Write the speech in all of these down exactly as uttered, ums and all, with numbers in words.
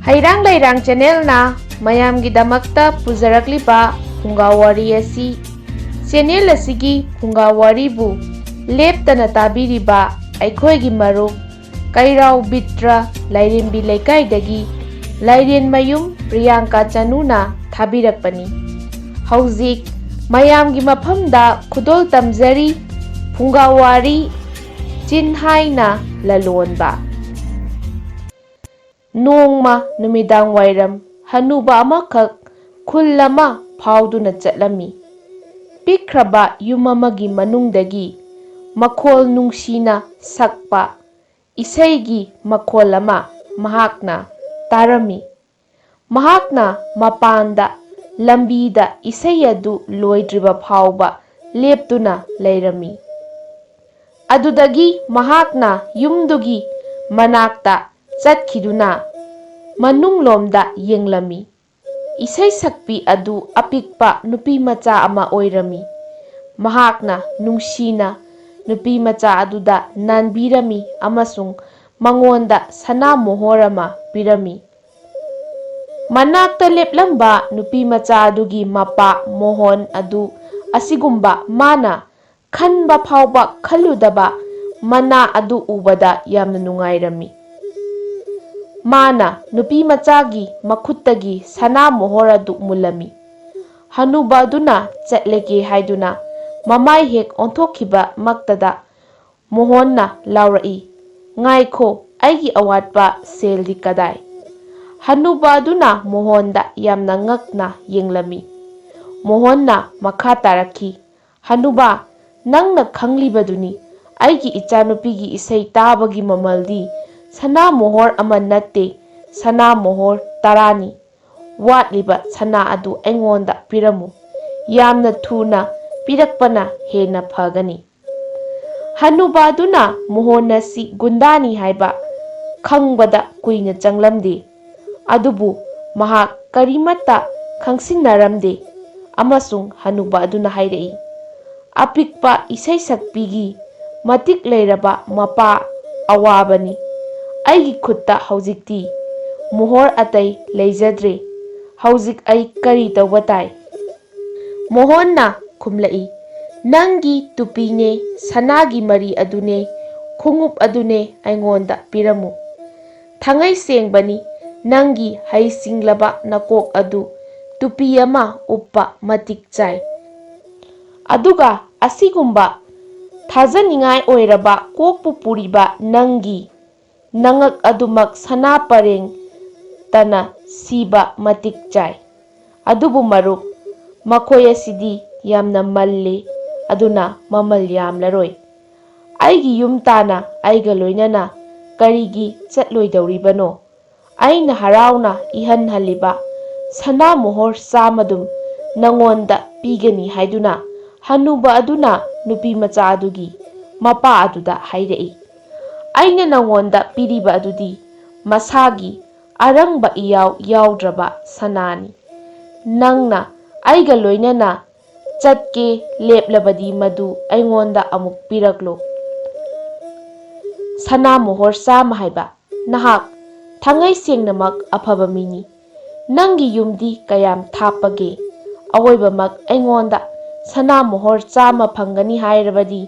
ꯍꯩꯔꯥꯡ ꯂꯩꯔꯥꯡ ꯆꯦꯅꯦꯜꯅ ꯃꯌꯥꯝꯒꯤꯗꯃꯛꯇ ꯄꯨꯖꯔꯛꯂꯤꯕ ꯐꯨꯡꯒꯥ ꯋꯥꯔꯤ ꯑꯁꯤ, ꯆꯦꯅꯦꯜ ꯑꯁꯤꯒꯤ ꯐꯨꯡꯒꯥ ꯋꯥꯔꯤꯕꯨ ꯂꯦꯞꯇꯅ ꯇꯥꯕꯤꯔꯤꯕ ꯑꯩꯈꯣꯏꯒꯤ ꯃꯔꯨꯞ ꯀꯩꯔꯥꯎ ꯕꯤꯇ꯭ꯔ ꯂꯥꯏꯔꯦꯝꯕꯤ ꯂꯩꯀꯥꯏꯗꯒꯤ ꯂꯥꯏꯔꯦꯟꯃꯌꯨꯝ ꯄ꯭ꯔꯤꯌꯥꯡꯀꯥ ꯆꯅꯨꯅ ꯊꯥꯕꯤꯔꯛꯄꯅꯤ꯫ ꯍꯧꯖꯤꯛ ꯃꯌꯥꯝꯒꯤ ꯃꯐꯝꯗ ꯈꯨꯗꯣꯜ ꯇꯝꯖꯔꯤ꯫ ꯐꯨꯡꯒꯥ ꯋꯥꯔꯤ, ꯆꯤꯟ ꯍꯥꯏꯅ ꯂꯂꯣꯟꯕ꯫ ꯅꯣꯡꯃ ꯅꯨꯃꯤꯗꯥꯡ ꯋꯥꯏꯔꯝ ꯍꯅꯨꯕ ꯑꯃꯈꯛ ꯈꯨꯜ ꯑꯃ ꯐꯥꯎꯗꯨꯅ ꯆꯠꯂꯝꯃꯤ꯫ ꯄꯤꯛꯈ꯭ꯔꯕ ꯌꯨꯝ ꯑꯃꯒꯤ ꯃꯅꯨꯡꯗꯒꯤ ꯃꯈꯣꯜ ꯅꯨꯡꯁꯤꯅ ꯁꯛꯄ ꯏꯁꯩꯒꯤ ꯃꯈꯣꯜ ꯑꯃ ꯃꯍꯥꯛꯅ ꯇꯥꯔꯝꯃꯤ꯫ ꯃꯍꯥꯛꯅ ꯃꯄꯥꯟꯗ ꯂꯝꯕꯤꯗ ꯏꯁꯩ ꯑꯗꯨ ꯂꯣꯏꯗ꯭ꯔꯤꯕ ꯐꯥꯎꯕ ꯂꯦꯞꯇꯨꯅ ꯂꯩꯔꯝꯃꯤ꯫ ꯑꯗꯨꯗꯒꯤ ꯃꯍꯥꯛꯅ ꯌꯨꯝꯗꯨꯒꯤ ꯃꯅꯥꯛꯇ ꯆꯠꯈꯤꯗꯨꯅ ꯃꯅꯨꯡꯂꯣꯝꯗ ꯌꯦꯡꯂꯝꯃꯤ꯫ ꯏꯁꯩ ꯁꯛꯄꯤ ꯑꯗꯨ ꯑꯄꯤꯛꯄ ꯅꯨꯄꯤ ꯃꯆꯥ ꯑꯃ ꯑꯣꯏꯔꯝꯃꯤ꯫ ꯃꯍꯥꯛꯅ ꯅꯨꯡꯁꯤꯅ ꯅꯨꯄꯤ ꯃꯆꯥ ꯑꯗꯨꯗ ꯅꯥꯟꯕꯤꯔꯝꯃꯤ ꯑꯃꯁꯨꯡ ꯃꯉꯣꯟꯗ ꯁꯅꯥ ꯃꯣꯍꯣꯔ ꯑꯃ ꯄꯤꯔꯝꯃꯤ꯫ ꯃꯅꯥꯛꯇ ꯂꯦꯞꯂꯝꯕ ꯅꯨꯄꯤ ꯃꯆꯥ ꯑꯗꯨꯒꯤ ꯃꯄꯥ ꯃꯣꯍꯣꯟ ꯑꯗꯨ ꯑꯁꯤꯒꯨꯝꯕ ꯃꯥꯅ ꯈꯟꯕ ꯐꯥꯎꯕ ꯈꯜꯂꯨꯗꯕ ꯃꯅꯥ ꯑꯗꯨ ꯎꯕꯗ ꯌꯥꯝꯅ ꯅꯨꯡꯉꯥꯏꯔꯝꯃꯤ꯫ ꯃꯥꯅ ꯅꯨꯄꯤ ꯃꯆꯥꯒꯤ ꯃꯈꯨꯠꯇꯒꯤ ꯁꯅꯥ ꯃꯣꯍꯣꯔ ꯑꯗꯨ ꯃꯨꯜꯂꯝꯃꯤ꯫ ꯍꯅꯨꯕ ꯑꯗꯨꯅ ꯆꯠꯂꯒꯦ ꯍꯥꯏꯗꯨꯅ ꯃꯃꯥꯏ ꯍꯦꯛ ꯑꯣꯟꯊꯣꯛꯈꯤꯕ ꯃꯛꯇꯗ ꯃꯣꯍꯣꯟꯅ ꯂꯥꯎꯔꯛꯏ, "ꯉꯥꯏꯈꯣ, ꯑꯩꯒꯤ ꯑꯋꯥꯠꯄ ꯁꯦꯜꯗꯤ ꯀꯗꯥꯏ?" ꯍꯅꯨꯕ ꯑꯗꯨꯅ ꯃꯣꯍꯣꯟꯗ ꯌꯥꯝꯅ ꯉꯛꯅ ꯌꯦꯡꯂꯝꯃꯤ꯫ ꯃꯣꯍꯣꯟꯅ ꯃꯈꯥ ꯇꯥꯔꯛꯈꯤ, "ꯍꯅꯨꯕꯥ, ꯅꯪꯅ ꯈꯪꯂꯤꯕꯗꯨꯅꯤ, ꯑꯩꯒꯤ ꯏꯆꯥꯅꯨꯄꯤꯒꯤ ꯏꯁꯩ ꯇꯥꯕꯒꯤ ꯃꯃꯜꯗꯤ ꯁꯅꯥ ꯃꯣꯍꯣꯔ ꯑꯃ ꯅꯠꯇꯦ, ꯁꯅꯥ ꯃꯣꯍꯣꯔ ꯇꯔꯥꯅꯤ꯫ ꯋꯥꯠꯂꯤꯕ ꯁꯅꯥ ꯑꯗꯨ ꯑꯩꯉꯣꯟꯗ ꯄꯤꯔꯝꯃꯨ꯫ ꯌꯥꯝꯅ ꯊꯨꯅ ꯄꯤꯔꯛꯄꯅ ꯍꯦꯟꯅ ꯐꯒꯅꯤ꯫" ꯍꯅꯨꯕ ꯑꯗꯨꯅ ꯃꯣꯍꯣꯟ ꯑꯁꯤ ꯒꯨꯟꯗꯥꯅꯤ ꯍꯥꯏꯕ ꯈꯪꯕꯗ ꯀꯨꯏꯅ ꯆꯪꯂꯝꯗꯦ꯫ ꯑꯗꯨꯕꯨ ꯃꯍꯥꯛ ꯀꯔꯤꯃꯠꯇ ꯈꯪꯁꯤꯟꯅꯔꯝꯗꯦ ꯑꯃꯁꯨꯡ ꯍꯅꯨꯕ ꯑꯗꯨꯅ ꯍꯥꯏꯔꯛꯏ, "ꯑꯄꯤꯛꯄ ꯏꯁꯩ ꯁꯛꯄꯤꯒꯤ ꯃꯇꯤꯛ ꯂꯩꯔꯕ ꯃꯄꯥ ꯑꯋꯥꯕꯅꯤ꯫ ꯑꯩꯒꯤ ꯈꯨꯠꯇ ꯍꯧꯖꯤꯛꯇꯤ ꯃꯣꯍꯣꯔ ꯑꯇꯩ ꯂꯩꯖꯗ꯭ꯔꯦ꯫ ꯍꯧꯖꯤꯛ ꯑꯩ ꯀꯔꯤ ꯇꯧꯕ ꯇꯥꯏ?" ꯃꯣꯍꯣꯟꯅ ꯈꯨꯝꯂꯛꯏ, "ꯅꯪꯒꯤ ꯇꯨꯄꯤꯅꯦ, ꯁꯅꯥꯒꯤ ꯃꯔꯤ ꯑꯗꯨꯅꯦ, ꯈꯣꯡꯎꯞ ꯑꯗꯨꯅꯦ ꯑꯩꯉꯣꯟꯗ ꯄꯤꯔꯝꯃꯨ꯫ ꯊꯥꯡꯉꯩ ꯁꯦꯡꯕꯅꯤ, ꯅꯪꯒꯤ ꯍꯩꯁꯤꯡꯂꯕ ꯅꯀꯣꯛ ꯑꯗꯨ ꯇꯨꯄꯤ ꯑꯃ ꯎꯞꯄ ꯃꯇꯤꯛ ꯆꯥꯏ꯫ ꯑꯗꯨꯒ ꯑꯁꯤꯒꯨꯝꯕ ꯊꯥꯖꯅꯤꯡꯉꯥꯏ ꯑꯣꯏꯔꯕ ꯀꯣꯛꯄꯨ ꯄꯨꯔꯤꯕ ꯅꯪꯒꯤ ꯅꯉꯛ ꯑꯗꯨꯃꯛ ꯁꯅꯥ ꯄꯔꯦꯡ ꯇꯅ ꯁꯤꯕ ꯃꯇꯤꯛ ꯆꯥꯏ꯫ ꯑꯗꯨꯕꯨ ꯃꯔꯨꯞ, ꯃꯈꯣꯏ ꯑꯁꯤꯗꯤ ꯌꯥꯝꯅ ꯃꯜꯂꯤ, ꯑꯗꯨꯅ ꯃꯃꯜ ꯌꯥꯝꯂꯔꯣꯏ꯫ ꯑꯩꯒꯤ ꯌꯨꯝ ꯇꯥꯅ ꯑꯩꯒ ꯂꯣꯏꯅꯅ ꯀꯔꯤꯒꯤ ꯆꯠꯂꯣꯏꯗꯧꯔꯤꯕꯅꯣ? ꯑꯩꯅ ꯍꯔꯥꯎꯅ ꯏꯍꯟꯍꯜꯂꯤꯕ ꯁꯅꯥ ꯃꯣꯍꯣꯔ ꯆꯥꯝꯃꯗꯨꯝ ꯅꯉꯣꯟꯗ ꯄꯤꯒꯅꯤ" ꯍꯥꯏꯗꯨꯅ ꯍꯅꯨꯕ ꯑꯗꯨꯅ ꯅꯨꯄꯤ ꯃꯆꯥ ꯑꯗꯨꯒꯤ ꯃꯄꯥ ꯑꯗꯨꯗ ꯍꯥꯏꯔꯛꯏ꯫ "ꯑꯩꯅ ꯅꯉꯣꯟꯗ ꯄꯤꯔꯤꯕ ꯑꯗꯨꯗꯤ ꯃꯁꯥꯒꯤ ꯑꯔꯪꯕ ꯏꯌꯥꯎ ꯌꯥꯎꯗ꯭ꯔꯕ ꯁꯅꯥꯅꯤ꯫ ꯅꯪꯅ ꯑꯩꯒ ꯂꯣꯏꯅꯅ ꯆꯠꯀꯦ ꯂꯦꯞꯂꯕꯗꯤ ꯃꯗꯨ ꯑꯩꯉꯣꯟꯗ ꯑꯃꯨꯛ ꯄꯤꯔꯛꯂꯣ꯫" ꯁꯅꯥ ꯃꯣꯍꯣꯔ ꯆꯥꯝꯃ ꯍꯥꯏꯕ, ꯅꯍꯥꯛ ꯊꯥꯡꯉꯩ ꯁꯦꯡꯅꯃꯛ ꯑꯐꯕ ꯃꯤꯅꯤ꯫ ꯅꯪꯒꯤ ꯌꯨꯝꯗꯤ ꯀꯌꯥꯝ ꯊꯥꯞꯄꯒꯦ? ꯑꯋꯣꯏꯕꯃꯛ ꯑꯩꯉꯣꯟꯗ ꯁꯅꯥ ꯃꯣꯍꯣꯔ ꯆꯥꯝꯃ ꯐꯪꯒꯅꯤ ꯍꯥꯏꯔꯕꯗꯤ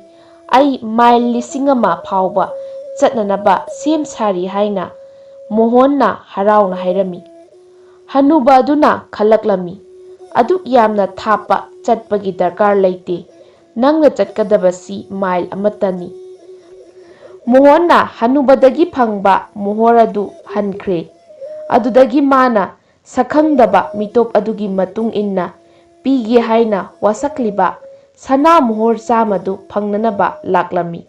ꯑꯩ ꯃꯥꯏꯜ ꯂꯤꯁꯤꯡ ꯑꯃ ꯐꯥꯎꯕ ꯆꯠꯅꯅꯕ ꯁꯦꯝ ꯁꯥꯔꯤ ꯍꯥꯏꯅ ꯃꯣꯍꯣꯟꯅ ꯍꯔꯥꯎꯅ ꯍꯥꯏꯔꯝꯃꯤ꯫ ꯍꯅꯨꯕ ꯑꯗꯨꯅ ꯈꯜꯂꯛꯂꯝꯃꯤ, "ꯑꯗꯨꯛ ꯌꯥꯝꯅ ꯊꯥꯞꯄ ꯆꯠꯄꯒꯤ ꯗꯔꯀꯥꯔ ꯂꯩꯇꯦ꯫ ꯅꯪꯅ ꯆꯠꯀꯗꯕꯁꯤ ꯃꯥꯏꯜ ꯑꯃꯠꯇꯅꯤ꯫" ꯃꯣꯍꯣꯟꯅ ꯍꯅꯨꯕꯗꯒꯤ ꯐꯪꯕ ꯃꯣꯍꯣꯔ ꯑꯗꯨ ꯍꯟꯈ꯭ꯔꯦ꯫ ꯑꯗꯨꯗꯒꯤ ꯃꯥꯅ ꯁꯛꯈꯪꯗꯕ ꯃꯤꯇꯣꯞ ꯑꯗꯨꯒꯤ ꯃꯇꯨꯡ ꯏꯟꯅ ꯄꯤꯒꯦ ꯍꯥꯏꯅ ꯋꯥꯁꯛꯂꯤꯕ ꯁꯅꯥ ꯃꯣꯍꯣꯔ ꯆꯥꯝꯃꯗꯨ ꯐꯪꯅꯅꯕ ꯂꯥꯛꯂꯝꯃꯤ꯫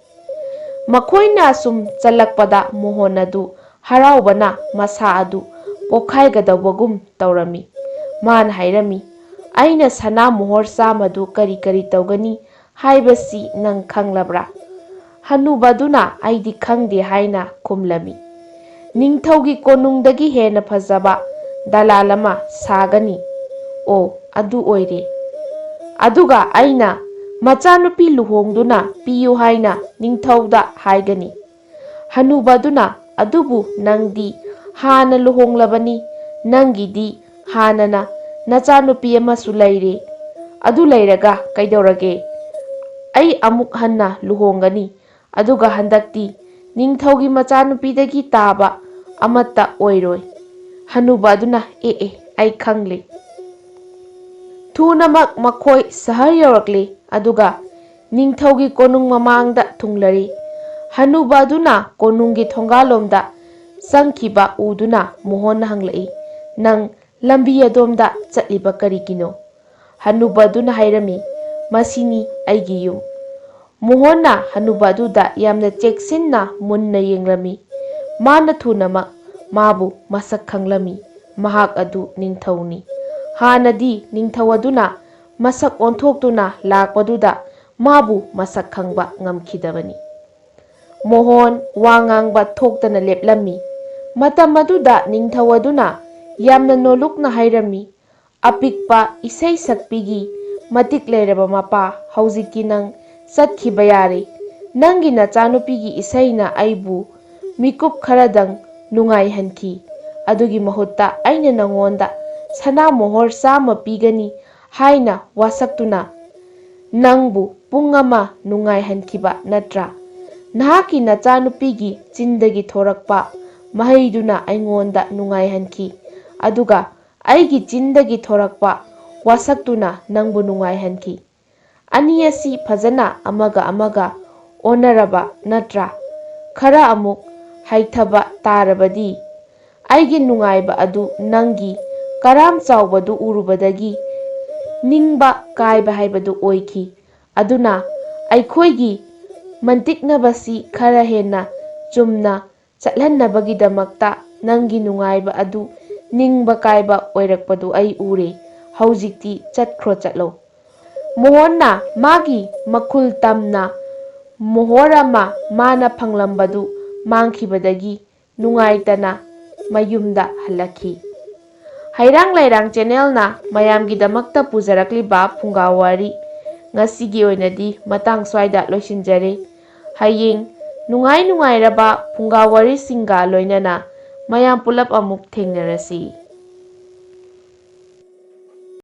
ꯃꯈꯣꯏꯅ ꯑꯁꯨꯝ ꯆꯠꯂꯛꯄꯗ ꯃꯣꯍꯣꯟ ꯑꯗꯨ ꯍꯔꯥꯎꯕꯅ ꯃꯁꯥ ꯑꯗꯨ ꯄꯣꯛꯈꯥꯏꯒꯗꯧꯕꯒꯨꯝ ꯇꯧꯔꯝꯃꯤ꯫ ꯃꯥꯅ ꯍꯥꯏꯔꯝꯃꯤ, "ꯑꯩꯅ ꯁꯅꯥ ꯃꯣꯍꯣꯔ ꯆꯥꯝꯃꯗꯨ ꯀꯔꯤ ꯀꯔꯤ ꯇꯧꯒꯅꯤ ꯍꯥꯏꯕꯁꯤ ꯅꯪ ꯈꯪꯂꯕ꯭ꯔꯥ?" ꯍꯅꯨꯕꯗꯨꯅ, "ꯑꯩꯗꯤ ꯈꯪꯗꯦ" ꯍꯥꯏꯅ ꯈꯨꯝꯂꯝꯃꯤ꯫ "ꯅꯤꯡꯊꯧꯒꯤ ꯀꯣꯅꯨꯡꯗꯒꯤ ꯍꯦꯟꯅ ꯐꯖꯕ ꯗꯂꯥꯜ ꯑꯃ ꯁꯥꯒꯅꯤ꯫" "ꯑꯣ, ꯑꯗꯨ ꯑꯣꯏꯔꯦ꯫ ꯑꯗꯨꯒ ꯑꯩꯅ ꯃꯆꯥꯅꯨꯄꯤ ꯂꯨꯍꯣꯡꯗꯨꯅ ꯄꯤꯌꯨ ꯍꯥꯏꯅ ꯅꯤꯡꯊꯧꯗ ꯍꯥꯏꯒꯅꯤ꯫" ꯍꯅꯨꯕꯗꯨꯅ, "ꯑꯗꯨꯕꯨ ꯅꯪꯗꯤ ꯍꯥꯟꯅ ꯂꯨꯍꯣꯡꯂꯕꯅꯤ꯫ ꯅꯪꯒꯤꯗꯤ ꯍꯥꯟꯅꯅ ꯅꯆꯥꯅꯨꯄꯤ ꯑꯃꯁꯨ ꯂꯩꯔꯦ꯫ ꯑꯗꯨ ꯂꯩꯔꯒ ꯀꯩꯗꯧꯔꯒꯦ? ꯑꯩ ꯑꯃꯨꯛ ꯍꯟꯅ ꯂꯨꯍꯣꯡꯒꯅꯤ꯫ ꯑꯗꯨꯒ ꯍꯟꯗꯛꯇꯤ ꯅꯤꯡꯊꯧꯒꯤ ꯃꯆꯥꯅꯨꯄꯤꯗꯒꯤ ꯇꯥꯕ ꯑꯃꯠꯇ ꯑꯣꯏꯔꯣꯏ꯫ ꯍꯅꯨꯕ ꯑꯗꯨꯅ, "ꯑꯦ, ꯑꯦ, ꯑꯩ ꯈꯪꯂꯦ꯫" ꯊꯨꯅꯃꯛ ꯃꯈꯣꯏ ꯁꯍꯔ ꯌꯧꯔꯛꯂꯤ, ꯑꯗꯨꯒ ꯅꯤꯡꯊꯧꯒꯤ ꯀꯣꯅꯨꯡ ꯃꯃꯥꯡꯗ ꯊꯨꯡꯂꯔꯤ꯫ ꯍꯅꯨꯕ ꯑꯗꯨꯅ ꯀꯣꯅꯨꯡꯒꯤ ꯊꯣꯡꯒꯥꯜꯂꯣꯝꯗ ꯆꯪꯈꯤꯕ ꯎꯗꯨꯅ ꯃꯣꯍꯣꯟꯅ ꯍꯪꯂꯛꯏ, "ꯅꯪ ꯂꯝꯕꯤ ꯑꯗꯣꯝꯗ ꯆꯠꯂꯤꯕ ꯀꯔꯤꯒꯤꯅꯣ?" ꯍꯅꯨꯕ ꯑꯗꯨꯅ ꯍꯥꯏꯔꯝꯃꯤ, "ꯃꯁꯤꯅꯤ ꯑꯩꯒꯤ ꯌꯨꯝ꯫" ꯃꯣꯍꯣꯟꯅ ꯍꯅꯨꯕ ꯑꯗꯨꯗ ꯌꯥꯝꯅ ꯆꯦꯛꯁꯤꯟꯅ ꯃꯨꯟꯅ ꯌꯦꯡꯂꯝꯃꯤ꯫ ꯃꯥꯅ ꯊꯨꯅꯃꯛ ꯃꯥꯕꯨ ꯃꯁꯛ ꯈꯪꯂꯝꯃꯤ꯫ ꯃꯍꯥꯛ ꯑꯗꯨ ꯅꯤꯡꯊꯧꯅꯤ꯫ ꯍꯥꯟꯅꯗꯤ ꯅꯤꯡꯊꯧ ꯑꯗꯨꯅ ꯃꯁꯛ ꯑꯣꯟꯊꯣꯛꯇꯨꯅ ꯂꯥꯛꯄꯗꯨꯗ ꯃꯥꯕꯨ ꯃꯁꯛ ꯈꯪꯕ ꯉꯝꯈꯤꯗꯕꯅꯤ꯫ ꯃꯣꯍꯣꯟ ꯋꯥ ꯉꯥꯡꯕ ꯊꯣꯛꯇꯅ ꯂꯦꯞꯂꯝꯃꯤ꯫ ꯃꯇꯝ ꯑꯗꯨꯗ ꯅꯤꯡꯊꯧ ꯑꯗꯨꯅ ꯌꯥꯝꯅ ꯅꯣꯂꯨꯛꯅ ꯍꯥꯏꯔꯝꯃꯤ, "ꯑꯄꯤꯛꯄ ꯏꯁꯩ ꯁꯛꯄꯤꯒꯤ ꯃꯇꯤꯛ ꯂꯩꯔꯕ ꯃꯄꯥ, ꯍꯧꯖꯤꯛꯇꯤ ꯅꯪ ꯆꯠꯈꯤꯕ ꯌꯥꯔꯦ꯫ ꯅꯪꯒꯤ ꯅꯆꯥꯅꯨꯄꯤꯒꯤ ꯏꯁꯩꯅ ꯑꯩꯕꯨ ꯃꯤꯀꯨꯞ ꯈꯔꯗꯪ ꯅꯨꯡꯉꯥꯏꯍꯟꯈꯤ꯫ ꯑꯗꯨꯒꯤ ꯃꯍꯨꯠꯇ ꯑꯩꯅ ꯅꯉꯣꯟꯗ ꯁꯅꯥ ꯃꯣꯍꯣꯔ ꯆꯥꯝꯃ ꯄꯤꯒꯅꯤ ꯍꯥꯏꯅ ꯋꯥꯁꯛꯇꯨꯅ ꯅꯪꯕꯨ ꯄꯨꯡ ꯑꯃ ꯅꯨꯡꯉꯥꯏꯍꯟꯈꯤꯕ ꯅꯠꯇ꯭ꯔꯥ? ꯅꯍꯥꯛꯀꯤ ꯅꯆꯥꯅꯨꯄꯤꯒꯤ ꯆꯤꯟꯗꯒꯤ ꯊꯣꯔꯛꯄ ꯃꯍꯩꯗꯨꯅ ꯑꯩꯉꯣꯟꯗ ꯅꯨꯡꯉꯥꯏꯍꯟꯈꯤ, ꯑꯗꯨꯒ ꯑꯩꯒꯤ ꯆꯤꯟꯗꯒꯤ ꯊꯣꯔꯛꯄ ꯋꯥꯁꯛꯇꯨꯅ ꯅꯪꯕꯨ ꯅꯨꯡꯉꯥꯏꯍꯟꯈꯤ꯫ ꯑꯅꯤ ꯑꯁꯤ ꯐꯖꯅ ꯑꯃꯒ ꯑꯃꯒ ꯑꯣꯟꯅꯔꯕ ꯅꯠꯇ꯭ꯔꯥ? ꯈꯔ ꯑꯃꯨꯛ ꯍꯩꯊꯕ ꯇꯥꯔꯕꯗꯤ, ꯑꯩꯒꯤ ꯅꯨꯡꯉꯥꯏꯕ ꯑꯗꯨ ꯅꯪꯒꯤ ꯀꯔꯥꯝ ꯆꯥꯎꯕꯗꯨ ꯎꯔꯨꯕꯗꯒꯤ ꯅꯤꯡꯕ ꯀꯥꯏꯕ ꯍꯥꯏꯕꯗꯨ ꯑꯣꯏꯈꯤ꯫ ꯑꯗꯨꯅ ꯑꯩꯈꯣꯏꯒꯤ ꯃꯟꯇꯤꯛꯅꯕꯁꯤ ꯈꯔ ꯍꯦꯟꯅ ꯆꯨꯝꯅ ꯆꯠꯍꯟꯅꯕꯒꯤꯗꯃꯛꯇ ꯅꯪꯒꯤ ꯅꯨꯡꯉꯥꯏꯕ ꯑꯗꯨ ꯅꯤꯡꯕ ꯀꯥꯏꯕ ꯑꯣꯏꯔꯛꯄꯗꯨ ꯑꯩ ꯎꯔꯦ꯫ ꯍꯧꯖꯤꯛꯇꯤ ꯆꯠꯈ꯭ꯔꯣ, ꯆꯠꯂꯣ꯫" ꯃꯣꯍꯣꯟꯅ ꯃꯥꯒꯤ ꯃꯈꯨꯜ ꯇꯝꯅ ꯃꯣꯍꯣꯔ ꯑꯃ ꯃꯥꯅ ꯐꯪꯂꯝꯕꯗꯨ ꯃꯥꯡꯈꯤꯕꯗꯒꯤ ꯅꯨꯡꯉꯥꯏꯇꯅ ꯃꯌꯨꯝꯗ ꯍꯜꯂꯛꯈꯤ꯫ ꯍꯩꯔꯥꯡ ꯂꯩꯔꯥꯡ ꯆꯦꯅꯦꯜꯅ ꯃꯌꯥꯝꯒꯤꯗꯃꯛꯇ ꯄꯨꯖꯔꯛꯂꯤꯕ ꯐꯨꯡꯒꯥ ꯋꯥꯔꯤ ꯉꯁꯤꯒꯤ ꯑꯣꯏꯅꯗꯤ ꯃꯇꯥꯡ ꯁ꯭ꯋꯥꯏꯗ ꯂꯣꯏꯁꯤꯟꯖꯔꯦ꯫ ꯍꯌꯦꯡ ꯅꯨꯡꯉꯥꯏ ꯅꯨꯡꯉꯥꯏꯔꯕ ꯐꯨꯡꯒꯥ ꯋꯥꯔꯤꯁꯤꯡꯒ ꯂꯣꯏꯅꯅ ꯃꯌꯥꯝ ꯄꯨꯂꯞ ꯑꯃꯨꯛ ꯊꯦꯡꯅꯔꯁꯤ꯫